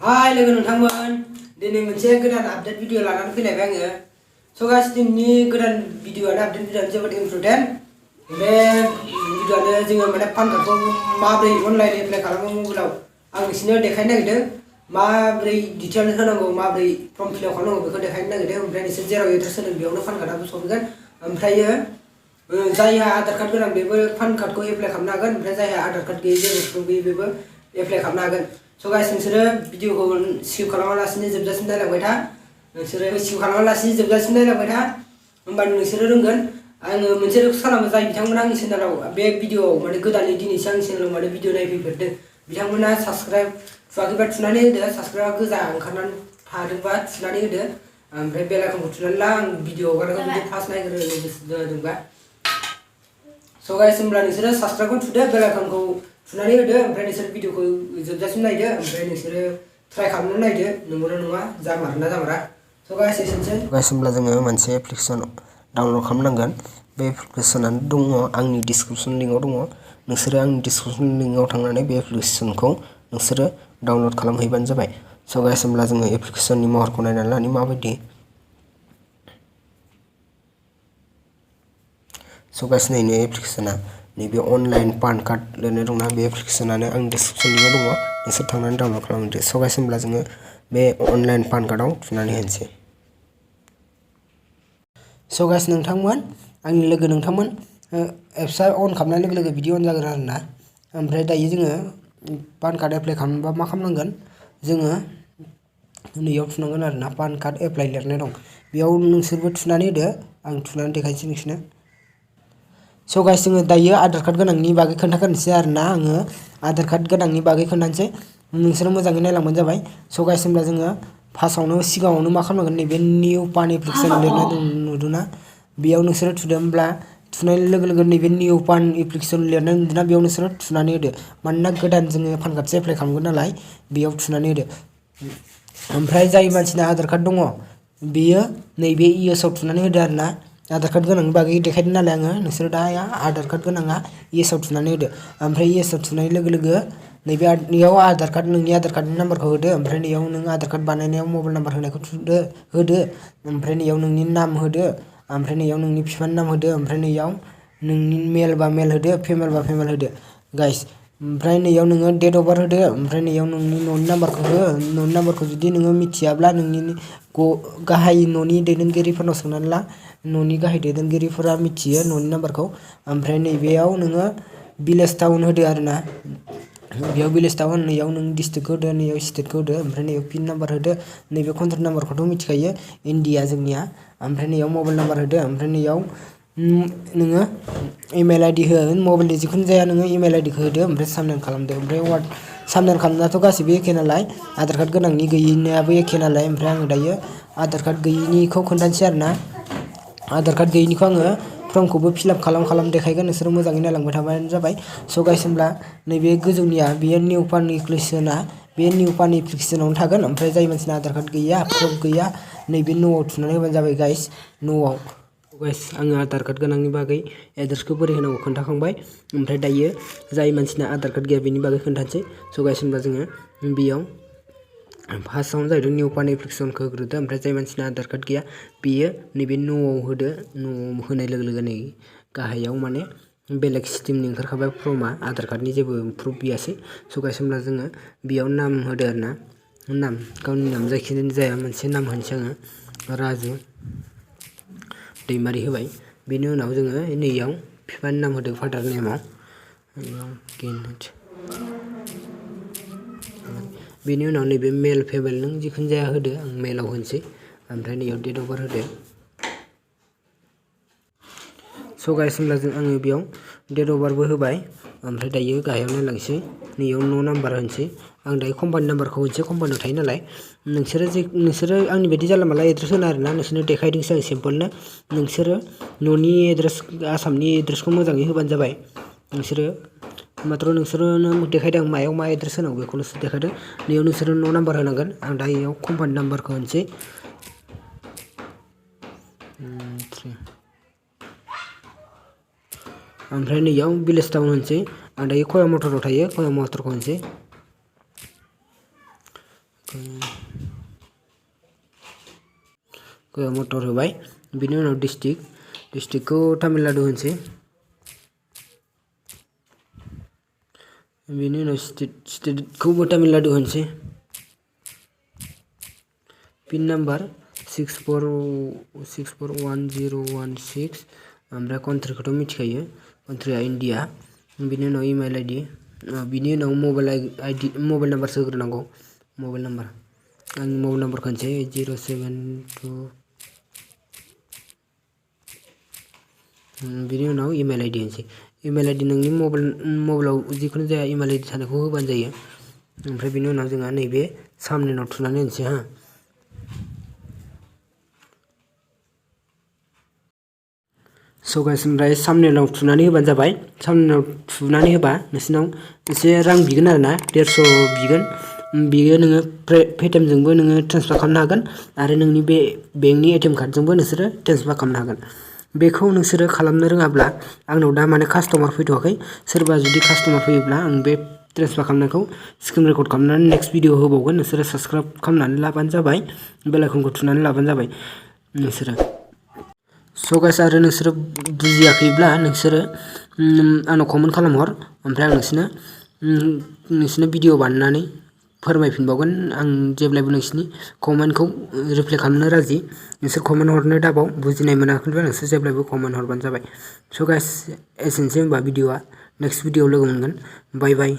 Hai लोगो नोंथांमोन दिनै मोनसे गोदान आपडेट भिडिअ लानानै फैलायबाय आङो स' गाइस दिनैनि गोदान भिडिअआनो आपडेट भिडिअआनो जोबोद इम्परटेन्ट बे भिडिअआनो जोङो माने पान कार्डखौ माबोरै अनलाइन एप्लाइ खालामो मबाइलाव आं नोंसिनो देखायनो नागिरदों माबोरै डिटेल होनांगौ माबोरै फर्म फिलआप खालामनांगौ बेखौ देखायनो नागिरदों ओमफ्राय नोंसोर जेराव एड्रेस होदों बेयावनो पान कार्डआबो सफैगोन ओमफ्रायो जायहा आधार कार्ड गोनां बेबो पान कार्डखौ एप्लाइ खालामनो हागोन ओमफ्राय जायहा आधार कार्ड गैयै जेबो प्रुफ गैयै बेबो एप्लाइ खालामनो हागोन स' गाइस नोंसोरो भिडिअखौ स्किप खालामालासिनो जोबजासिम नायलांबाय था नोंसोरो स्किप खालामालासिनो जोबजासिम नायलांबाय था होमबानो नोंसोरो रोंगोन आङो मोनसे रिक्वेस्ट खालामो जाय बिथांमोना आंनि चेनेलाव बे भिडिअआव माने गोदानै दिनैसो आंनि चेनेलाव माने भिडिअ नायफैफेरदों बिथांमोना साबस्क्राइब थुवाखैबा थुनानै होदो साबस्क्राइबा गोजा ओंखारनानै थादोंबा थुनानै होदो ओमफ्राय बेल आइकनखौ थुनानै ला आं भिडिअ हगारनायखौ जुदि फार्स्ट नायग्रोनो गोसो जादोंबा स' गाइस होमब्ला नोंसोरो साबस्क्राइबखौ थुदो बेल आइकनखौ थुनानै होदो ओमफ्राय नोंसोर भिडिअखौ जोबजासिम नायदो ओमफ्राय नोंसोरो ट्राइ खालामनानै नायदो नंगौना नङा जामारोना जामारा स' गाइस एसेनोसै गाइस होमब्ला जोङो मोनसे एप्लिकेसन डाउनलड खालामनांगोन बे एप्लिकेसनानो दङ आंनि डिसक्रिपसन लिंकआव दङ नोंसोरो आंनि डिसक्रिपसन लिंकआव थांनानै बे एप्लिकेसनखौ नोंसोरो डाउनलड खालामहैबानो जाबाय स' गाइस होमब्ला जोङो एप्लिकेसननि महरखौ नायनानै लानि माबायदि स' गाइस नैबे एप्लिकेसना नैबे अनलाइन पान कार्ड लिरनाय दंना बे एप्लिकेसनानो आंनि डिसक्रिपसन लिंकआव दङ नोंसोर थांनानै डाउनलड खालामदो स' गाइस होमब्ला जोङो बे अनलाइन पान कार्डआव थुनानै होनोसै स' गाइस नोंथांमोन आंनि लोगो नोंथांमोन एप्सआ अन खालामनाय लोगो लोगो बिदि अन जागोन आरोना ओमफ्राय दायो जोङो पान कार्ड एप्लाइ खालामनोबा मा खालामनांगोन जोङो नैयाव थुनांगोन आरोना पान कार्ड एप्लाइ लिरनाय दं बेयाव नोंसोरबो थुनानै होदो आं थुनानै देखायनोसै नोंसोरनो स' गाइस जोङो दायो आधार कार्ड गोनांनि बागै खोन्थाग्रोनोसै आरोना आङो आधार कार्ड गोनांनि बागै खोन्थानोसै नोंसोरो मोजाङै नायलांबानो जाबाय स' गाइस होमब्ला जोङो फार्स्टआवनो सिगाङावनो मा खालामनांगोन नैबे निउ पान एप्लिकेसन लिरनाय दं नुदोंना बेयाव नोंसोरो थुदोंब्ला थुनाय लोगो लोगो नैबे निउ पान एप्लिकेसन लिरनाय नुदोंना बेयाव नोंसोरो थुनानै होदो मानोना गोदान जोङो पान कार्डसो एप्लाइ खालामगोन नालाय बेयाव थुनानै होदो ओमफ्राय जाय मानसिना आधार कार्ड दङ बेयो नैबे इएसआव थुनानै होदो आरोना आधार कार्ड गोनांनि बागै देखायदों नालाय आङो नोंसोरो दा आधार कार्ड गोनाङा इएसआव थुनानै होदो ओमफ्राय इएसआव थुनाय लोगो लोगो नैबे नैयाव आधार कार्ड नोंनि आधार कार्डनि नाम्बारखौ होदो ओमफ्राय नैयाव नों आधार कार्ड बानायनायाव मबाइल नाम्बार होनायखौ होदो ओमफ्राय नैयाव नोंनि नाम होदो ओमफ्राय नैयाव नोंनि बिफानि नाम होदो ओमफ्राय नैयाव नोंनि मेल बा मेल होदो फेमेल बा फेमेल होदो गाइस ओमफ्राय नैयाव नोङो डेट अफ बार्थ होदो ओमफ्राय नैयाव नोंनि न'नि नाम्बारखौ हो न'नि नाम्बारखौ जुदि नोङो मिथियाब्ला नोंनि गाहाय न'नि दैदेनगिरिफोरनाव सोंनानै ला न'नि गाहाय दैदेनगिरिफोरा मिथियो न'नि नाम्बारखौ ओमफ्राय नैबेयाव नोङो भिलेज टाउन होदो आरोना बेयाव भिलेज टाउन नैयाव नों डिस्ट्रिक्टखौ होदो नैयाव स्टेटखौ होदो ओमफ्राय नैयाव पिन नाम्बार होदो नैबे कन्ट्रेक्ट नाम्बारखौथ' मिथिखायो इन्डिया जोंनिया ओमफ्राय नैयाव मबाइल नाम्बार होदो ओमफ्राय नैयाव नोङो इमेल आइडि हो मबाइलनि जिखुनु जाया नोङो इमेल आइडिखौ होदो ओमफ्राय साबमिट खालामदो ओमफ्राय साबमिट खालामनायाथ' गासैबो एखे नालाय आधार कार्ड गोनांनि गैयिनियाबो एखे नालाय ओमफ्राय आङो दायो आधार कार्ड गैयिनिखौ खोन्थानोसै आरोना आधार कार्ड गैयिनिखौ आङो फर्मखौबो फिलआप खालाम देखायगोन नोंसोरो मोजाङै नायलांबाय थाबानो जाबाय स' गाइस होमब्ला नैबे गोजौनिया बेयो निउ पान एप्लिकेसना बे निउ पान एप्लिकेसनावनो थागोन ओमफ्राय जाय मानसिना आधार कार्ड गैया प्रुफ गैया नैबे न'आव थुनानै होबानो जाबाय गाइस न'आव गाइस आङो आधार कार्ड गोनांनि बागै एड्रेसखौ बोरै होनांगौ खोन्थाखांबाय ओमफ्राय दायो जाय मानसिना आधार कार्ड गैया बेनि बागै खोन्थानोसै स' गाइस होनबा जोङो बेयाव फार्स्टआवनो जाहैदों निउ पान एप्लिकेसनखौ होग्रोदो ओमफ्राय जाय मानसिना आधार कार्ड गैया बेयो नैबे न'आव होदो न'आव होनाय लोगो लोगो नै गाहायाव माने बेलेग सिस्टेमनि ओंखारखाबाय फर्मआ आधार कार्डनि जेबो प्रुफ गैयासै स' गाइस होमब्ला जोङो बेयाव नाम होदो आरोना नाम गावनि नाम जायखिजाया जाया मोनसे नाम होनोसै आङो राजु दैमारि होबाय बेनि उनाव जोङो नैयाव बिफानि नाम होदो फादार नेमाव बेनि उनाव नैबे मेल फेमेल नों जिखुनु जाया होदो आं मेलाव होनोसै ओमफ्राय नैयाव डेट अफ बार्थ होदो स' गाइस होमब्ला आङो बेयाव डेट अफ बार्थबो होबाय ओमफ्राय दायो गाहायाव नायलांसै नैयाव न' नाम्बार होनोसै आं दायो कम्पानि नाम्बारखौ होनोसै कम्पानियाव थायो नालाय नोंसोरो आंनि बायदि जानला मानला एड्रेस होना आरोना नोंसोरनो देखायदोंसो आं सिम्पोलनो नोंसोरो न'नि एड्रेस आसामनि एड्रेसखौ मोजाङै होबानो जाबाय नोंसोरो मात्र नोंसोरनो देखायदों मायाव मा एड्रेस होनांगौ बेखौल'सो देखायदो नैयाव नोंसोरो न' नाम्बार होनांगोन आं दा इयाव कम्पानि नाम्बारखौ होनोसै ओमफ्राय नैयाव भिलेज टाउन होनोसै आं दायो कया मटराव थायो कया मटरखौ होनोसै मटर होबाय बिनि उनाव डिस्ट्रिक्टखौ तामिलनाडु होनसै बिनि उनाव स्टेटखौबो तामिलनाडु होनसै पिन नाम्बार 641016 ओमफ्राय कान्ट्रिखौथ' मिथिखायो कान्ट्रिया इन्डिया बिनि उनाव इमेल आइडि बिनि उनाव मबाइल नाम्बार सोग्रोनांगौ मबाइल नाम्बार आं मबाइल नाम्बारखौ होनसै 072 बिनि उनाव इमेल आइडि होनसै इमेल आइडि नोंनि मबाइलाव जिखुनु जाया इमेल आइडि थानायखौ होबानो जायो ओमफ्राय बिनि उनाव जोंहा नैबे सामनेनाव थुनानै होनसै हा स' गाइस ओमफ्राय सामनेलाव थुनानै होबानो जाबाय सामनेलाव थुनानै होबा नोंसिनाव एसे रां बिगोन आरोना 150 बिगोन बियो नोङो पेटिएमजोंबो नोङो ट्रेन्सफार खालामनो हागोन आरो नोंनि बे बेंकनि एटिएम कार्डजोंबो नोंसोरो ट्रेन्सफार खालामनो हागोन बेखौ नोंसोरो खालामनो रोङाब्ला आंनाव दा माने कास्टमार फैथ'वाखै सोरबा जुदि कास्टमार फैयोब्ला आं बे ट्रेन्सफार खालामनायखौ स्क्रिन रेकर्ड खालामनानै नेक्स्ट भिडिअ होबावगोन नोंसोरो साबस्क्राइब खालामनानै लाबानो जाबाय बेल आइकनखौ थुनानै लाबानो जाबाय नोंसोरो स' गाइस आरो नोंसोरो बुजियाखैब्ला नोंसोरो आंनाव कमेन्ट खालामहर ओमफ्राय आं नोंसिनो भिडिअ बानायनानै फोरमायफिनबावगोन आं जेब्लायबो नोंसिनि कमेन्टखौ रिप्लाइ खालामनो राजि नोंसोर कमेन्ट हरनो दाबाव बुजिनाय मोनाखैब्ला नोंसोर जेब्लायबो कमेन्ट हरबानो जाबाय स' गाइस एसेनोसै होमबा भिडिअआ नेक्स्ट भिडिअआव लोगो मोनगोन बाय बाय